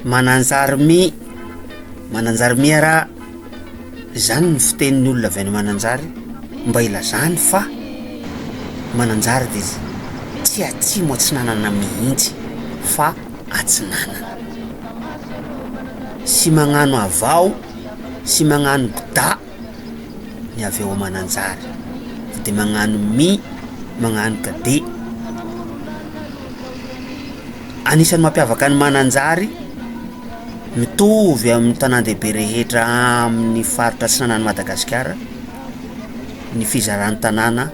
Mananjary mi, Mananjary mi ara, izany ny fitenin'ny olona avy any Mananjary mba ilazany fa Mananjary dia tsy atsimo atsinanana mihitsy fa atsinanana. Sy magnano avao sy magnano gda ny avy ao Mananjary fa dia magnano mi, magnano kd. Anisan'ny mampiavaka an'i Mananjary, mitovy amin'ny tanàn-dehibe rehetra amin'ny faritra atsinanan'i Madagasikara, ny fizaran'ny tanàna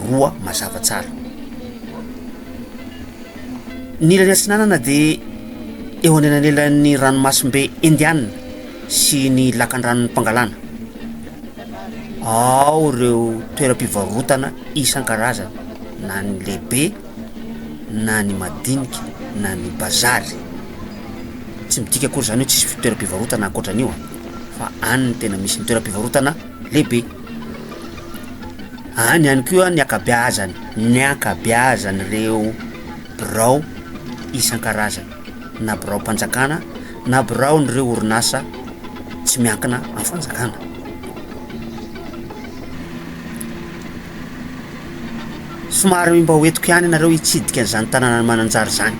roa mazava tsara. Ny ilany atsinanana dia eo anelanelan'ny ranomasimbe Indiana sy ny lakandranon'i Pangalana. Ao ireo toeram-pivarotana isan-karazany na ny lehibe na ny madinika na ny bazary. Tsy midika akory izany hoe tsisy toeram-pivarotana ankoatra an'io an, fa any no tena misy ny toeram-pivarotana lehibe. Any ihany koa ny ankabeazany, ny ankabeazan'ireo birao isan-karazany, na biraom-panjakana na biraon'ireo orinasa tsy miankina amin'ny fanjakana. Somary mba ho entiko ihany ianareo hitsidika an'izany tanànan'i Mananjary izany.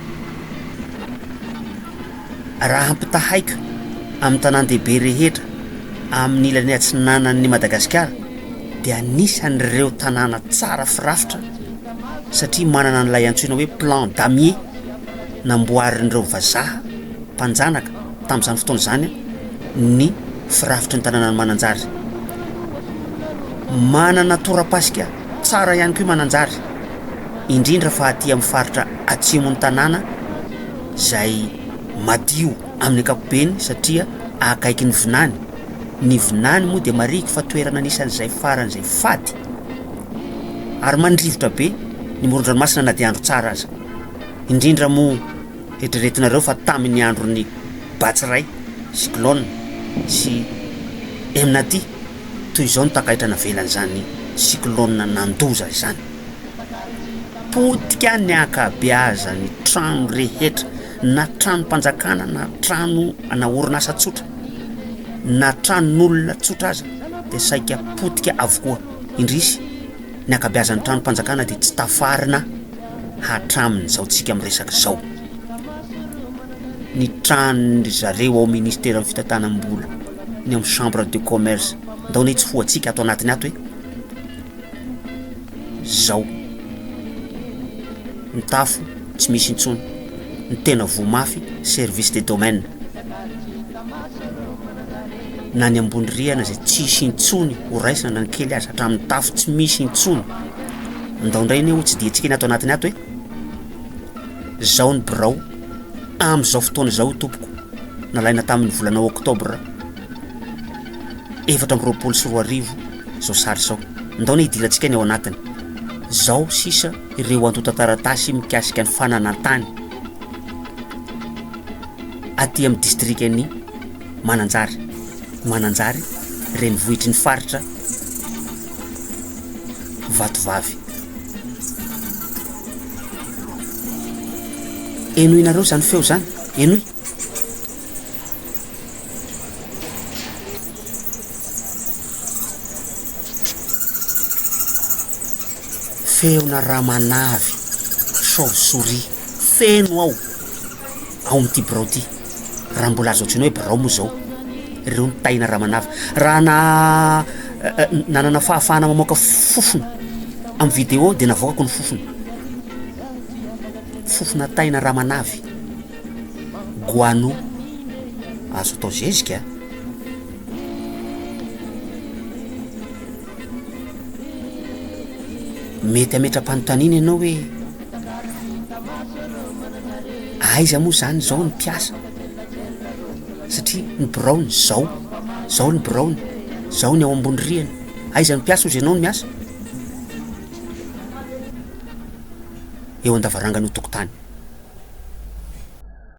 Raha ampitahaiko amin'ny tanàn-dehibe rehetra amin'ny ilany atsinanan'i Madagasikara dia anisan'ireo tanàna tsara firafitra satria manana an'ilay antsoina hoe plan damier namboarin'ireo vazaha mpanjanaka tamin'izany fotoana izany ny firafitry ny tanànan'i Mananjary. Manana torapasika tsara ihany koa i Mananjary, indrindra fa aty amin'ny faritra atsimon'ny tanàna izay madio amin'ny ankapobeny satria akaiky ny vinany. Ny vinany moa dia marihiko fa toerana anisan'izay faran'izay fady ary mandrivotra be ny moron-dranomasina na dia andro tsara aza. Indrindra moa Eritreretinareo fa tamin'ny andron'ny Batsirai, cyclone, sy Emnati, toy izao ny takaitra navelan'izany cyclone nandoza izany. Potika ny ankabeazan'ny trano rehetra, na tranom-panjakana na trano na orinasa tsotra, na tranon'olona tsotra aza dia saika potika avokoa. Indrisy, ny ankabeazan'ny tranom-panjakana dia tsy tafarina. hatramin'izao tsika miresaka izao. Ny tranon-dry zareo ao ministeran'ny fitantanam-bola, ny amin'ny chambre de commerce, ndao anie tsy fohantsika ato anatiny ato e! Zao. Ny tafo tsy misy intsony, ny tena voa mafy service des domaines. Na ny ambony rihana izay tsisy intsony ho raisina na ny kely aza, hatramin'ny tafo tsy misy intsony. Ndao indray anie ho tsidihantsika ny ato anatiny ato e! Zao ny birao amin'izao fotoana izao tompoko, nalaina tamin'ny volana oktobra 2024 izao sary izao. Ndao anie hidirantsika ny ao anatiny. Zao sisa ireo antontan-taratasy mikasika ny fananan-tany aty amin'ny distrikan'i Mananjary. Mananjary, renivohitry ny faritra Vatovavy. Henoinareo izany feo izany? Henoy. Feona ramanavy, chauve-souris, feno ao, ao amin'ity birao ity. Raha mbola azo antsoina hoe birao moa izao. Ireo ny taina ramanavy. Raha na nanana fahafahana mamoaka fofona amin'ny vidéo dia navoakako ny fofona. Fofona taina ramanavy. Guano. Azo atao zezika. Mety hametra-panontaniana ianao hoe aiza moa zany izao ny mpiasa satria ny biraony zao, zao ny biraony, zao ny ao ambony rihana, aiza ny mpiasa hozy ianao no miasa? Eo an-davarangan'io tokotany.